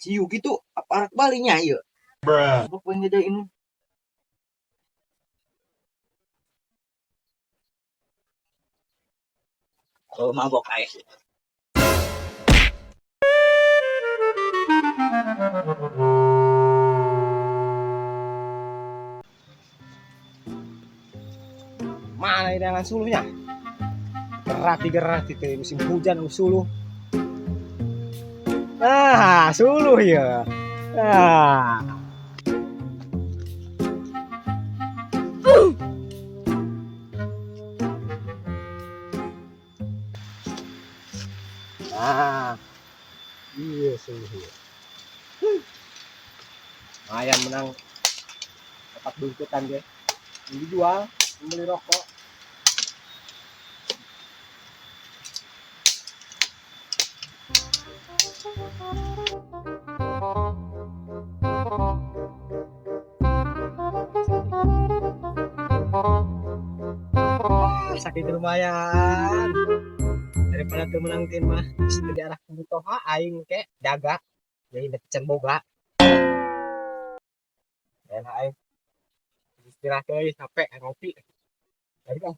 Ciu gitu apa arak balinya ieu. Mabok poe deui ini. Oh, mabok aing. Mana ini dengan suluhnya? Gerati-gerati teh musim hujan suluh. Ah, suluh ya. Ah. Ah. Iya suluh ya. Lumayan menang. Dapat bungkutan deh. Ini dijual, beli rokok. Ah, sakit lumayan. Daripada teu menang tin mah bisa di arah kubutoha aing ke daga. Jadi can boga. Dan aing istirahat euy capek ngopi. Balik ah.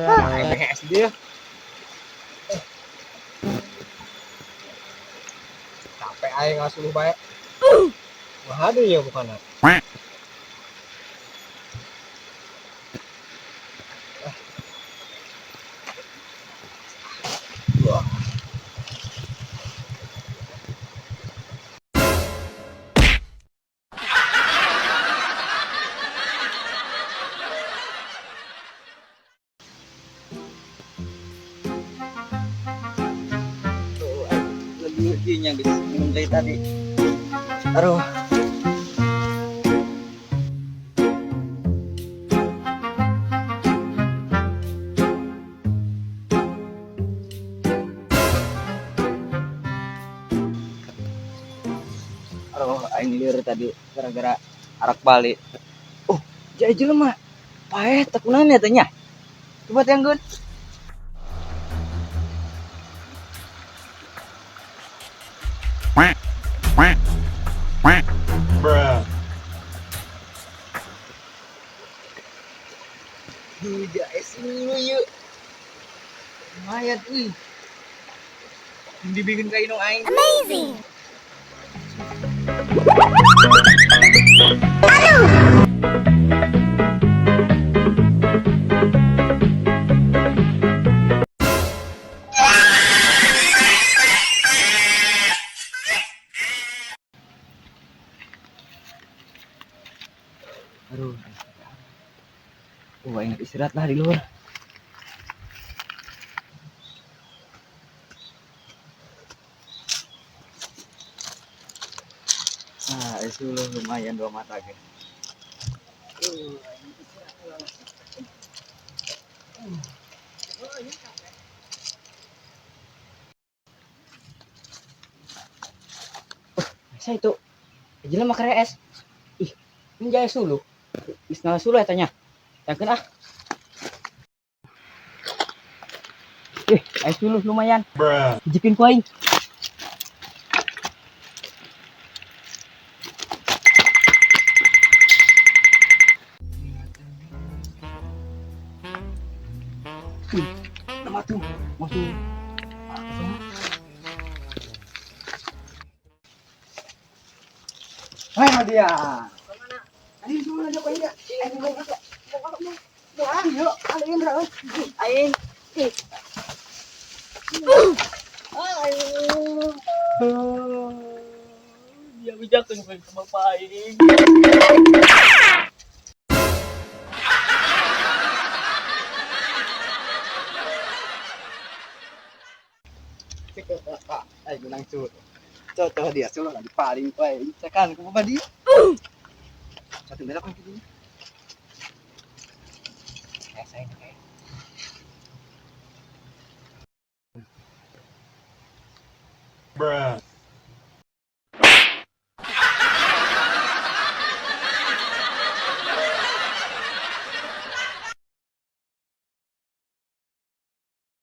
Ah, aing behes dia. Capek aing ngasuh bae. Wah, aduh ya bukan. Tuh, lagi-laginya guys, minum dari tadi. Aduh. Aduh, aing liur tadi gara-gara arak Bali. Oh, jadi jelema. Paeh tekunan ya tanya. Coba tenggeun. Duh, es lu yuk. Lumayan euy. Dibikin ka inong aing. Amazing! Aduh. Oh, aing istirahat lah di luar. Ah, itu lumayan dua mata guys. Saya itu jelema es. Ih, ini jaya suluh. Geus ngalah suluh eta nya. Tangkeun ah. Ih, aya suluh lumayan. Hijikeun ku aing. Nama tuh, masuk. Wah, dia. Tadi semua ada kau ini. Ayo, ayo Indra. Aing. Ayo. Dia bijakeun sama bapak aing. Ayo menang sur. Contoh dia suruh lagi paling baik. Cekan ku bapak dia. Satu belok kan gini. Kayak saya kayak.